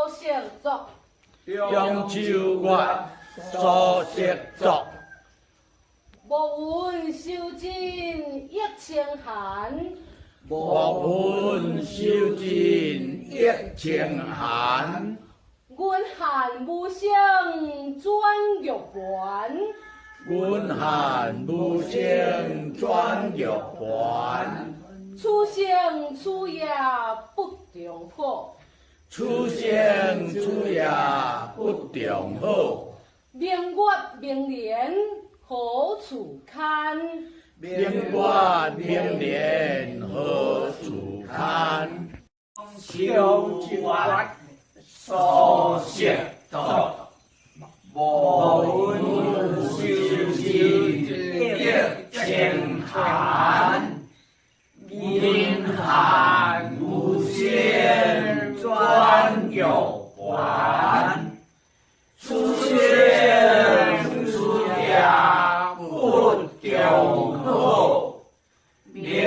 色作，中秋月，素色作。无云收盡憶清寒，無雲收盡憶清寒。雲漢霧聲轉玉盤，雲漢霧聲轉玉盤。此生此夜不重好，此生此夜不重好。明月明年何處堪？明月明年何處堪？秋月素色作，無雲收盡憶清寒。雲漢霧聲轉玉盤，此生此夜不重好。明月